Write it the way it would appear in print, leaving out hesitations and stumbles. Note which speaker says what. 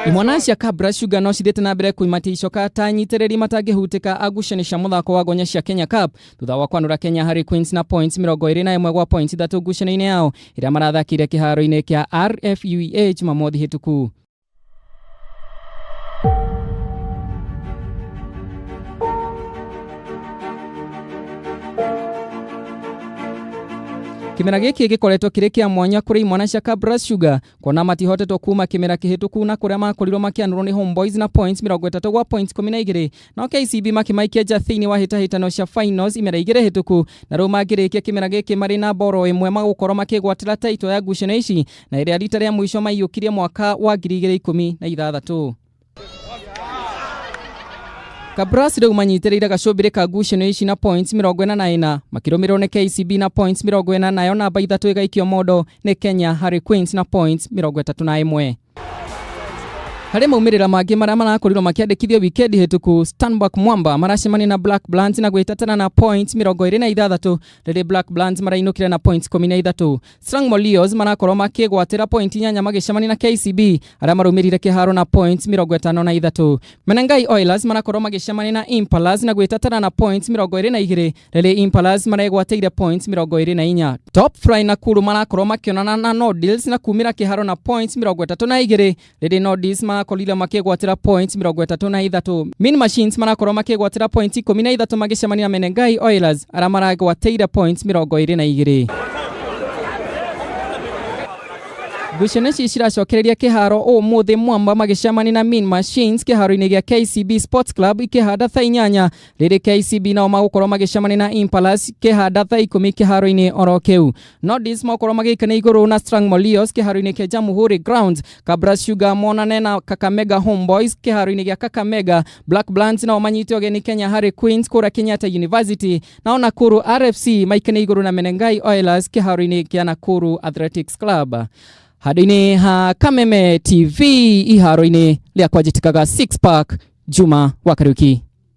Speaker 1: Imwana cia Kabras Sugar no cithiĩte na mbere kũimatia icoka ta anyitĩrĩri matangĩhutĩka a ngucanio cia mũthako wa gonya cia Kenya Cup thutha wa kwanũra Kenya Harry Queens na points 21 gwa points 3 ngucanio-inĩ yao ĩrĩa marathakĩire kĩharo-inĩ kĩa RFUEA Jumamothi hĩtũku. Kĩmera gĩkĩ gĩkoretwo kĩrĩ kĩa mwanya kũrĩ imwana cia Kabras Sugar kuona matihotetwo kuma kĩmera kĩhĩtũku na kũrĩa makorirwo makĩanũrwo nĩ Homeboys na points 30 gwa points 12, nao KCB makĩmaikia nja thĩinĩ wa hĩtahĩtano cia finals imera 2 hĩtũku, na rĩu mangĩrĩkia kĩmera gĩkĩ marĩ na mboro ĩmwe magũkorwo makĩgwatĩra taito ya ngucanio ici, na ĩrĩa rita rĩa mũico maiyũkirie mwaka wa 2016. Kabras rĩu manyitĩrĩire gacũmbĩrĩ ka ngucanio ici na points 44, makĩrũmĩrĩrwo nĩ KCB na points 40, nayo namba 3 ĩgaikio mondo nĩ Kenya Harry Queens na points 31. Harĩ maumĩrĩra mangĩ marĩa marakorirwo makĩandĩkithio wikendi hĩtũku, Stanback Mwamba maracemania na Black Bloods na gwĩtatana na points 26, rĩrĩ Black Bloods marainũkire na points 13. Strong Molios marakorwo makĩgwatĩra point 8 magĩcemania na KCB arĩa marumĩrire kĩharo na points 53. Menengai Oilers marakorwo magĩcemania na Impalas na gwĩtatana na points 22, rĩrĩ Impalas maregwatĩire points 24. Top Fry Nakuru marakorwo makĩonana na Nordils na kumĩra kĩharo na points 32, rĩrĩ Nordils marakorire makĩgwatĩra points 33. Mean Machines marakorwo makĩgwatĩra points 13 magĩcemania na Menengai Oilers arĩa maragwatĩire points 22. Ngucanio ici ciracokereria kĩharo ũmũthĩ Mwamba magĩcemania na Mean Machines kĩharo-inĩ gĩa KCB Sports Club ikĩhanda thaa 8, rĩrĩ KCB nao magũkorwo magĩcemania na Impalas kĩhanda thaa 10 kĩharo-inĩ oro kĩu. Nordis magũkorwo magĩikania igũrũ na Strong Molios kĩharo-inĩ kĩa Jamhuri Grounds. Kabras Sugar monane na Kakamega Homeboys kĩharo-inĩ gĩa Kakamega. Black Bloods nao manyite ũgeni Kenya Harry Queens kũrĩa Kenyatta University, nao Nakuru RFC maikanie igũrũ na Menengai Oilers kĩharo-inĩ kĩa Nakuru Athletics Club. Handũ-inĩ ha Kameme TV iharo-inĩ rĩa kwanjĩtĩkaga Six Pack, Juma wa Kariuki.